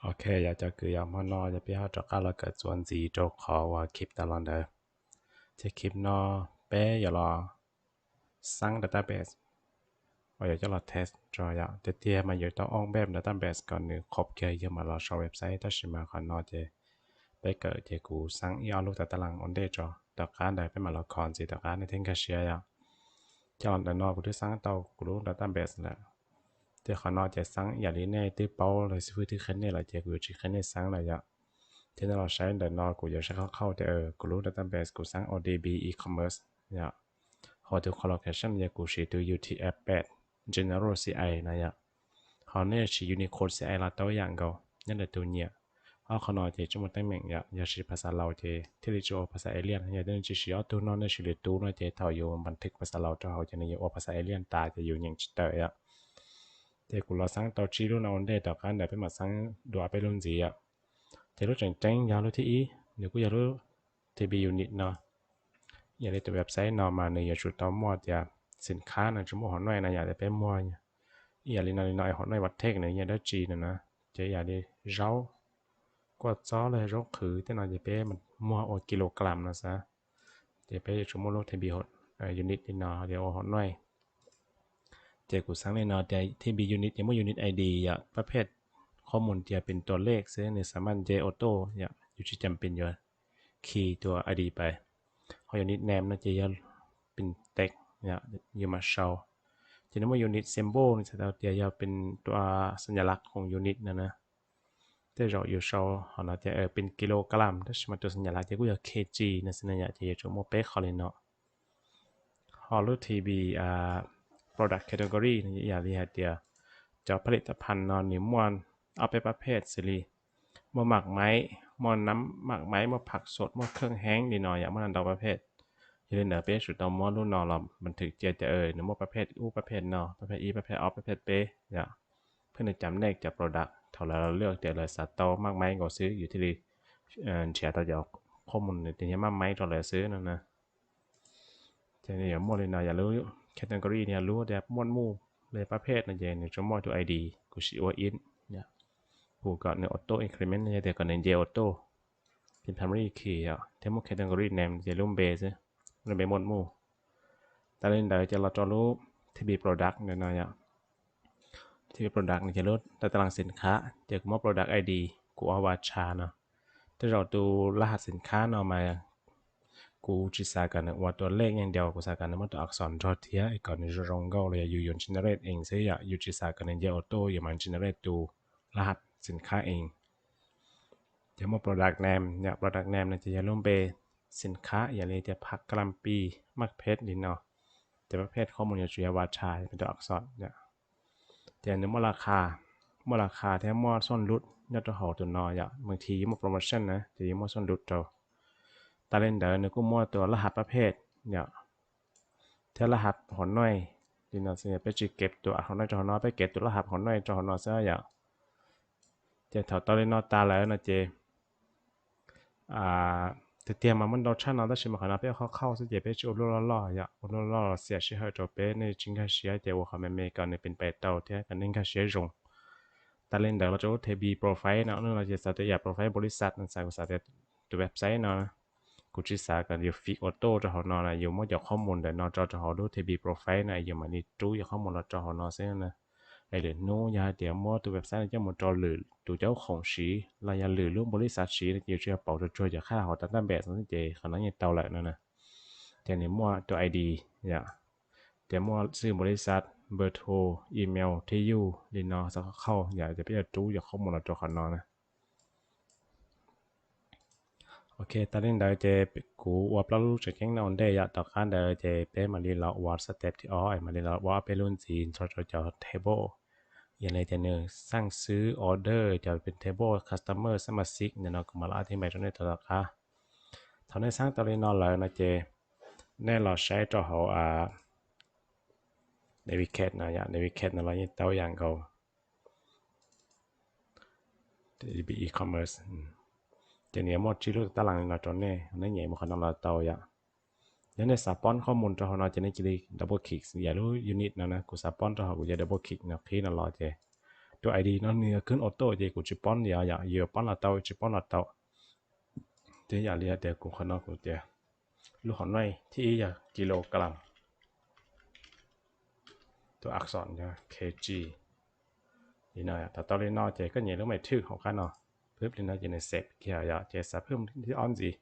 Ok, yog cov kws yog hmo no yog peb ho rov qab los kawm txuas ntxiv rau qhov uas keep tas los ntawd. Ces keep no peb yuav los xaab database uas yuav coj los test rau yom. Tiag tiag mas yuav tau oon web database kom nws qhob kiag yog mam los sau website, tab sis mas qhov no ces peb kawm ces kuv xaab ib ob lub tas tas las ua ntej tso, tom qab ntawd peb mam los kho ntxiv tom qab, nej thiaj nkag siab yom. Coj los ntawm no kuv twb xaab tau kuv lub database lawm. Ces qhov no ces xaab ib yam li nej twb paub los xib fwb twb qhia nej lawm ces kuv yuav tsis qhia nej xaab lawm yom. Ces nej los saib ntawm no kuv yuav saib qhov qhauj tias kuv lub database kuv xaab O D B e-commerce yom. Ho tus colocation yog kuv siv tus U T F peb General C I no yom. Ho nej siv Unicode C I los tau ib yam nkaus, nyob ntawm tus nyiam. Ob qhov no ces tsis muaj teeb meem yom, yog siv phas xas Laus ces thiaj li tsis ua phas xas alien. Yog nej tsis siv ob tug no, nej siv lwm tus no ces thaum yus npas thwm phas xas Laus rau hauv ces nws yuav ua phas xas alien tas ces yus nyeem tsis tawm yom. Ces kuv los xaab tau tsib lub no ua ntej, tom qab ntawd peb mam xaab dua peb lub ntxiv yom. Ces lub tseem ceeb yog lub thib ib, nws kuj yog lub T B unit no. Yog li tus website no mas nws yuav tsum tau muaj tias xim khab no tsis muaj hom nuaj no yom, ces peb muag ib yam li no li no, hom nuaj vaj thej nws yog dab tsi no na. Ces ib yam li zaub, kuaj txob los zaub qhwv tej no ces peb muag ua kilogram no xav. Ces peb yuav tsum muaj lub T B unit li no tias ua hom nuaj. Ces kuv xav li no tias T B unit ces muaj unit I D yom, pab phej qhob mus tias pin tua lej xwb, nws xam maj nce auto yom, yus tsis cam pin yuav khi tus I D pais. Ho unit name no ces yog pin text yom, yus mam sau. Ces nws muaj unit symbol, nws txhais tau tias yog pin tua xas nyas lav khoom unit no na. Tej zaum yus sau ho no tias pin kilogram, tab sis mas tus xas nyas lav ces kuj yog K G no xwb na yom, ces yuav tsum muaj peb qho li no. Ho lub T B product category no ib yam li hais tias cov ผลิตภัณฑ์ no nws muaj ob peb pab phej xws li muaj maj maiv, muaj nab maj maiv, muaj pham xom, muaj kheej heev li no yom, muaj ntau pab phej. Yog li ntawd peb yuav tsum tau muab lub no los npas thwm cia tias nws muaj pab phej ub pab phej no, pab phej ib, pab phej ob, pab phej peb yom. Pheej nws cam nej cov product thaum lawv lwaj tias lawv xav tau maj maiv nkaus xwb, yus thiaj li nrhiav tau cov qhob mus nws tias yog maj maiv rau lawv xwb no na. Ces nws yuav muaj li no yom, lub category yog lub tias muaj muj li pab phej no ces nws tsuas muaj tus I D, kuv sim ua ib, kuv kom nws auto increment no yog tias kom nws nce auto. Ces primary key yom, thiab muaj category name ces lub npe xwb, lub npe muaj muj. Tas li ntawd ces los rau lub T B product ntawm no yom. T B product no ces lub tas tas las xim khab, ces kuv muab product I D, kuv ua va tsha no. Tej zaum tus laj has xim khab no mas kuv tsis xav kom nws ua tus lej yeej ntiaus, kuv xav kom nws muab tus อักษร nrog thiab kom nws zoo zoo nkauj los yog yus yuav generate ees xwb yom, yus tsis xav kom nws nce auto, yus mam generate tus laj has xim khab ees. Ces muaj product name yom, product name no ces yog lub npe xim khab, yam li tias pham kalam pi, maj phet li no. Ces pab phej qhob mus yuav tsum yog va tsha, yog peb tus อักษร yom. Ces nws muaj la kha, muaj la kha thiab muaj xooj lub nyob rau hauv tus no yom, bas thi yuav muaj promotion na ces yuav muaj xooj lub rau. Tas li ntawd nws kuj muaj tus laj has pab phej yom, thiab laj has hom nuaj li no xwb, peb tsis kev tus hom nuaj rau hauv no, peb kev tus laj has hom nuaj rau hauv no xwb yom. Ces thaum tau li no tas lawm no ces tiag tiag mas muaj ntau tshaj no, tab sis mas qhov no peb ua qhov qhauj xwb ces peb tsis ua lub loj loj yom, ua lub loj loj los xiam sij hawm rau peb, nej tsis nkag siab ces ua qhov me me kom nws pin pais tau thiab kom nej nkag siab zoo. Tas li ntawd los rau lub T B profile no, no ces xav tias yam profile npaum li xav no, xav kuv xav tias tus website no kuv tsis xav kom yus fix auto rau hauv no na, yus muab cov qhob mus ntawm no tso rau hauv lub T B profile no, yus mam li rub cov qhob mus los rau hauv no xwb na. Es lwm hnub yog hais tias muab tus website no coj mus rau lwm tus cov khoom siv los yog lwm lub npaum li xav siv no ces yus tsis yog pauv tsuag tsuag cov qhab hauv tas tab npem xwb ces qhov no yeej tau lawm no na. Ces nws muaj tus I D yom, ces muaj xwb npaum li xav, npawb thu, email, thib yuj li no, xav qhov qhauj yom, ces peb yuav rub cov qhob mus los rau qhov no na. Ok, tas li ntawd ces kuv ua plaub lub tseem ceeb no ua ntej yom, tom qab ntawd ces peb mam li los ua step thib ob, mam li los ua ob peb lub ntxiv txog rau cov table. Yog li tias nws xaj xwb order cov pem table, customer, xab ma xiv ntawm no kuv mam los ab thib npais rau nej tau tom qab. Thaum nej xaj tau li no lawm no ces nej los saib rau hauv navigate no yom, navigate no los yeej tau yam nkaus. E-commerce ces nws yuav muaj tsib lub tab las li no rau nej, nej nyem mus qhov no los tau yom. Yog nej xav poob qhob mus rau hauv no ces nej cia li double click yam lub unit no na, kuv xav poob rau hauv kuv cia double click no qhib no los ces Tus I D no nws yog khwb auto ces kuv tsis poob li os yom, yuav poob los tau, tsis poob los tau. Ces yam li hais tias kuv qhov no kuv tias lub hom nuaj thib ib yog kilogram, tus axon yog kg. Li no, thaum tau li no ces koj nyem lub mej thwj hauv qab no, pwb li no ces nws xev kiag yom, ces xav pwb thib ob ntxiv,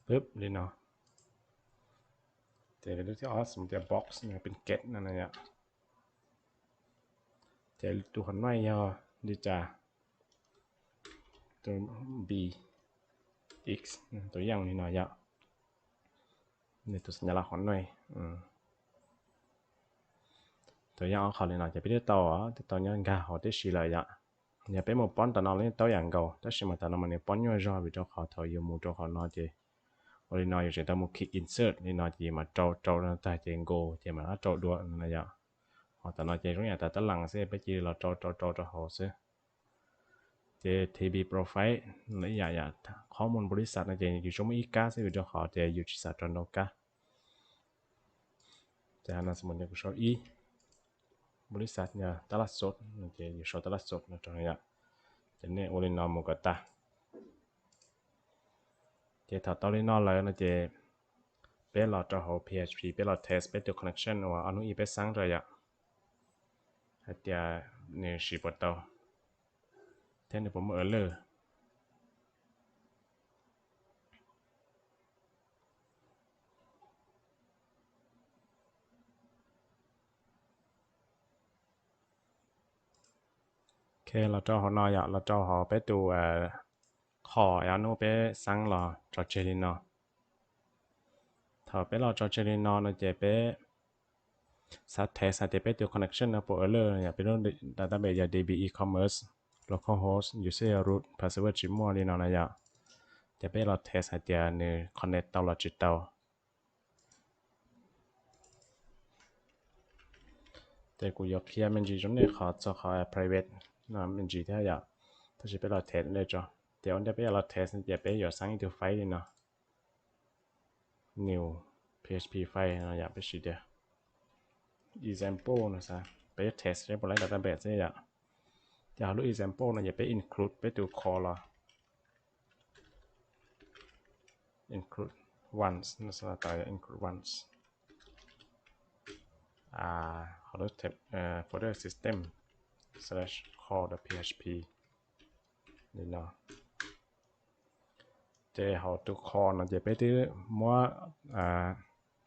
pwb li no. Ces lub thib ob xav tias box no pin get no yom. Ces tus hom nuaj yog li cas, tus B X, tus yeej li no yom. Nws tus xas nyas laj hom nuaj. Tus yeej ob qho li no ces peb twb tau, twb tau nyob nkag hauv tib si lawm yom. Yog peb mus poob tom no los yeej tau yam nkaus, tab sis mas tom no mas nws poob nyuaj zog vim rau qhov thaum yus mus rau qhov no ces ua li no yus tseem tau mus click insert li no ces yus mam rau rau tag ces nkaus ces mam rov rau dua no yom. Ho tom no ces zoo yam tas tab lees xwb, peb cia li los rau rau rau rau hauv xwb. Ces T B profile los ib yam yam, qhov mus npaum li xav no ces yus tsuas muaj ib kab xwb vim rau qhov tias yus tsis xav rau ntau kab. Ces no xav mus ces kuv sau ib, npaum li xav yog tab laj xov no ces yus sau tab laj xov no rau yom. Ces nej ua li no mus kom tag. Ces thaum tau li no lawm no ces peb los rau hauv P H P peb los test peb tus connection uas ob hnub ib peb xeeb rau yom, hais tias nws siv puas tau thiab nws puas muaj error. Ok, los rau hauv no yom, los rau hauv peb tus qhov ob hnub peb xeeb los tso tseg li no. Thaum peb los tso tseg li no no ces peb xav test hais tias peb tus connection no puas error yom, peb lub database yog D B e-commerce, localhost, user yog root, password tsis muaj li no na yom. Ces peb los test hais tias nws connect tau los tsis tau. Ces kuv yuav qhia me ntsis rau nej qhov txog qhov private no me ntsis thiab yom, tab sis peb los test ua ntej tso. Ces ua ntej peb yuav los test ces peb yuav xeeb ib tug file li no, new P H P file no yom, peb siv tias example no xav peb test seb puas laib database xwb yom. Ces hauv lub example no ces peb include peb tus core los, include once no xav tau include once. Hauv lub folder system slash core dot P H P li no. Ces hauv tus core no ces peb twb muab,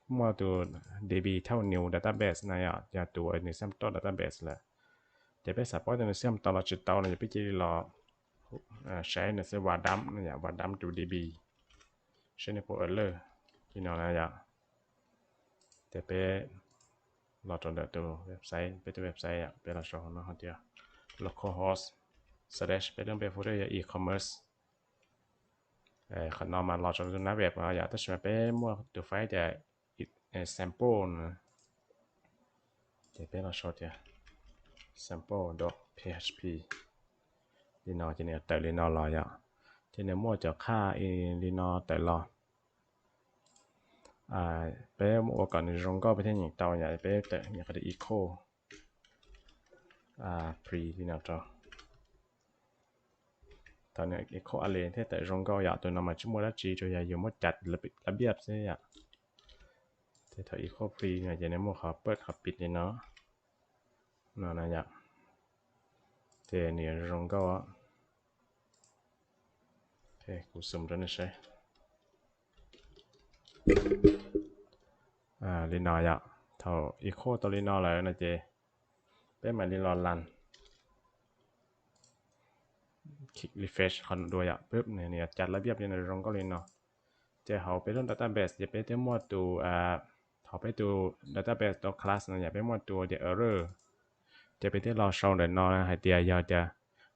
muaj tus D B thauj new database na yom, yog tus uas nws xeem tau database lawm. Ces peb xav paub tias nws xeem tau los tsis tau no ces peb cia li los saib nws xwb, var dump no yom, var dump tus D B, saib nws puas error li no na yom. Ces peb los rau ntawm tus website, peb tus website yom, peb los sau no hais tias localhost slash peb lub npe folder yog e-commerce. Qhov no mas los rau tus nav web no yom, tab sis mas peb muaj tus file tias sample no. Ces peb los sau tias sample dot P H P li no ces nws tawm li no los yom. Ces nws muaj cov qhaj li no tawm los. Peb ua kom nws zoo nkauj peb thiaj nyeem tau yom, peb tawm nyeem qhov tias echo print li no rau. Thaum nws echo ali thiaj tawm zoo nkauj yom, tus no mas tsis muaj dab tsi, tsuas yog yus muab cav lab biab xwb yom. Ces thaum echo print no ces nws muaj qhov pab qhov pib li no, no na yom. Ces nws yuav zoo nkauj. Kuv xum rau nej saib. Li no yom, thaum echo tau li no lawm no ces peb mam li los lan, click refresh qhov no dua yom, peb nws yuav cav lab biab li no zoo nkauj li no. Ces hauv peb lub database ces peb twb muaj tus, hauv peb tus database tau class no yom, peb muaj tus tias error. Ces peb thiaj los sau ntawm no hais tias yog tias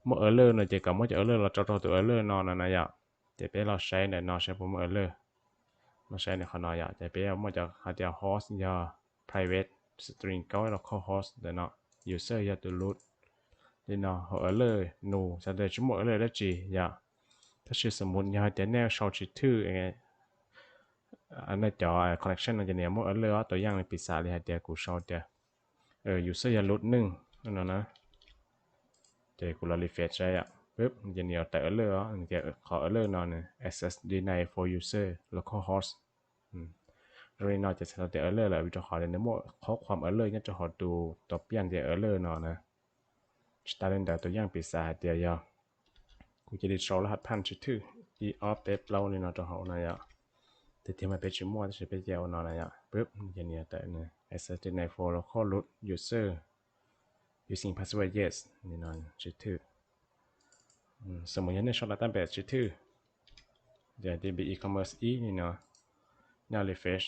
muaj error no ces kom muab cov error los tso rau tus error no no na yom. Ces peb los saib ntawm no saib puas muaj error. Los saib ntawm qhov no yom, ces peb muaj cov hais tias host yog private, string kaub, local host ntawm no, user yog tus root. Li no hauv error nus xav tias tsis muaj error dab tsi yom. Tab sis xws mus yog hais tias nej sau tsis thwj nej cov connection no ces nws muaj error ob tus yeej li piv xam li hais tias kuv sau tias user yog root neeg no na. Ces kuv los refresh saib yom, ces nws yuav tawm alert os, nws tias qhov alert no nws access denied for user localhost. Zoo li no ces txhais tau tias alert lawm, vim rau qhov tias nws muaj qhob qhuam alert nyob rau hauv tus tua piaj tias alert no na. Tsis tas li ntawd tus yeej piv xav hais tias yog kuv cia li sau laj hab phaj tswv thwj ib ob peb plaub li no rau hauv no yom. Tiag tiag mas peb tsis muaj tab sis peb cia ua no na yom, ces nws yuav tawm access denied for localhost user using password yes li no tswv thwj. Xws mus yog nej sau database tswv thwj, yog DB e-commerce ib li no, nej refresh,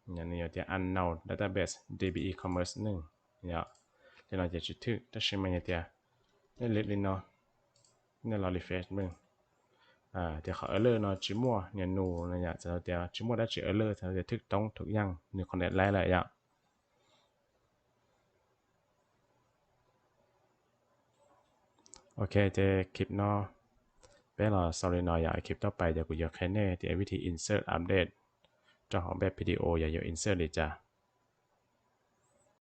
nws yuav tias unknown database DB e-commerce neeg yom. Li no ces tswv thwj, tab sis mas yog tias nej li li no, nej los refresh meej, tias qhov alert no tsis muaj nias nus no yom, txhais tau tias tsis muaj dab tsi alert, txhais tau tias thwj toob thwj yaaj nws qhov ntawd laib lawm yom. Ok, ces clip no peb los xaus li no yom, clip tau pais ces kuv yuav qhia nej tias vib thib insert update rau hauv npej video yog yuav insert li cas.